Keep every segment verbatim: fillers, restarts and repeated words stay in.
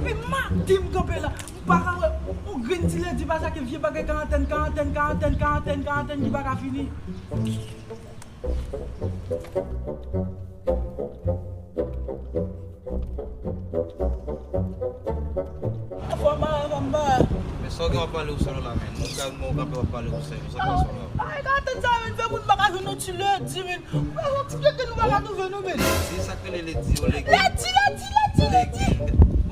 Epi m a di m kanpe la, m pa ka wè yon grenn ti ledi pa sa ke vye bagay karantèn, karantèn, karantèn, karantèn, karantèn ki pa ka fini. Fò m ba, fò m ba. Men sa w gen w ap pale ou sèl la, men. Moun ka, moun kanpe w ap pale ou sèl. Sa k pase w la? Ay, gade sa, men, fè moun pa ka jwenn yon ti ledi, men. Ou pa wè yon ti keke nou pa ka twouve nou, men. Se sa k rele ledi, yo, legi. Ledi, ledi, ledi, ledi.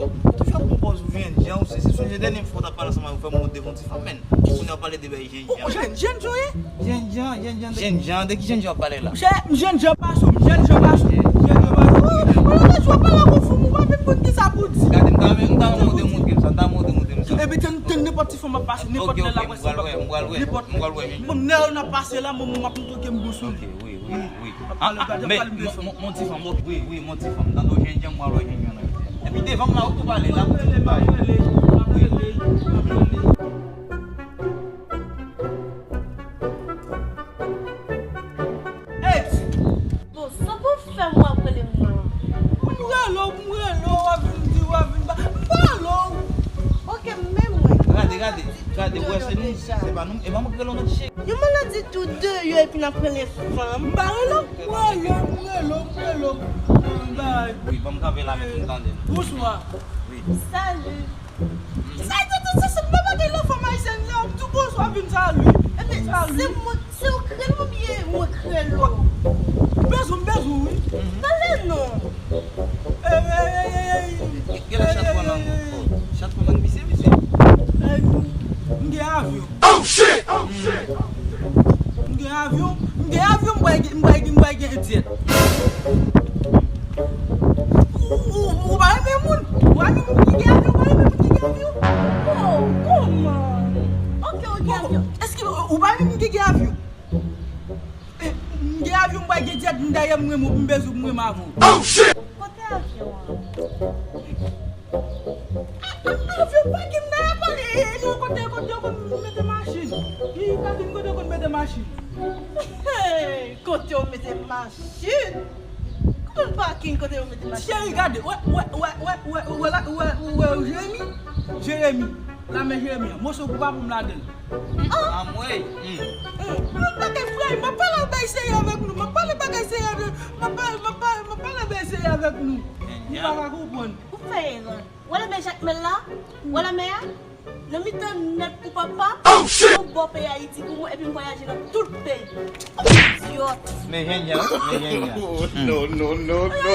Bon, ou toujou ap pran pòz ou jennjan, ou sezi, sonje dènye fwa w t ap pale ansanm avè m, ou fè m wont devan yon ti fanm, men. Kounye a w pale de bay jennjan. Ou jennjan, Joe? Jennjan, jennjan de... Jennjan, de ki jennjan w ap pale la? Monchè, m jennjan pa sou, m jennjan pa sou, m jennjan pa sou. Ou, ou, ou, ou pa pale ak yon fanm, ou pa menm konn kisa pou di. Gade, m ta, m ta monte, monte m sa, m ta monte, monte m sa. Epi tann, tann nenpòt ti fanm ap pase, nenpòt lè l ap pase. Ok, ok, m pral wè, m pral wè, m pral wè. Bon, nèg yo n ap pase la, mwen, mwen m ap montre ke m bon sou li. Ok, wi, wi, wi. Ah, ah, men, mon, mon, mon ti fanm, wi, wi, mon ti fanm. Tande w jennjan, m pral wè jennjan nan. Epi devan m la, ou tou pale la, ou tou pale. Wi. Eps! Bon, sa pou fè m w ap rele m nan. M rele w, m rele w, w ap vin di, w ap vin ba. M pa rele w. Ok, men mwen. Gade, gade, gade, wè se nou, se pa nou, e pa mwen k rele w non ti cheri. Yon maladi tou de yo epi n ap rele fanm. M pa rele w, m rele w, m rele w, m rele w. Bay. Wi, ban m kanpe la, men pou m tande. Bonswa. Wi. Salut. Sa di tout se, se mwen pa gen lè fanm ayisyèn la, m tou bonswa vin salu. Ebyen, se mwen, se ou k rele m oubyen mwen k rele w? Bezwen, bezwen, wi. Pale non. Ey, ey, ey, ey, ey. Gen lè chat pran lang ou. Chat pran lang misye, misye. Ey, m gen avyon. Oh shit! Oh shit! M gen avyon, m gen avyon, m bay, m bay, m bay gen dyèt. Ou, ou, ou pa renmen moun? Ou pa renmen moun ki gen avyon? Ou pa renmen moun ki gen avyon? Oh, kòman? Ok, ou gen avyon. Èske ou, ou pa renmen moun ki gen avyon? Eh, m gen avyon, m bay gen dyèt, m dayè m renmen w, m bezwen, m renmen avè w. Oh shit! Kote avyon an? A, a, avyon pa gen m dayè pale, e, e, non, kote, kote yo konn mete machin? Wi, pa gen kote yo konn mete machin. Hey, kote yo mete machin? Konn pakin kote yo mete machin? Cheri, gade, wè, wè, wè, Jeremi, Jeremi, la men Jeremi an, moso pou pa pou m ladan l. Anmwey. Mwen pa gen frè, m ap pale bagay serye avèk nou, m ap pale bagay serye avèk, m ap pale, m ap pale, m ap pale bagay serye avèk nou. Nou pa ka konprann. Ou fè erè. Wè lanmè Jakmèl la? Wè lanmè a? Nan mitan nèt pou papa, yon bò peyi Ayiti pou mwen, epi m vwayaje nan tout peyi. Idyòt. Men jennjan, men jennjan. No, no, no, no.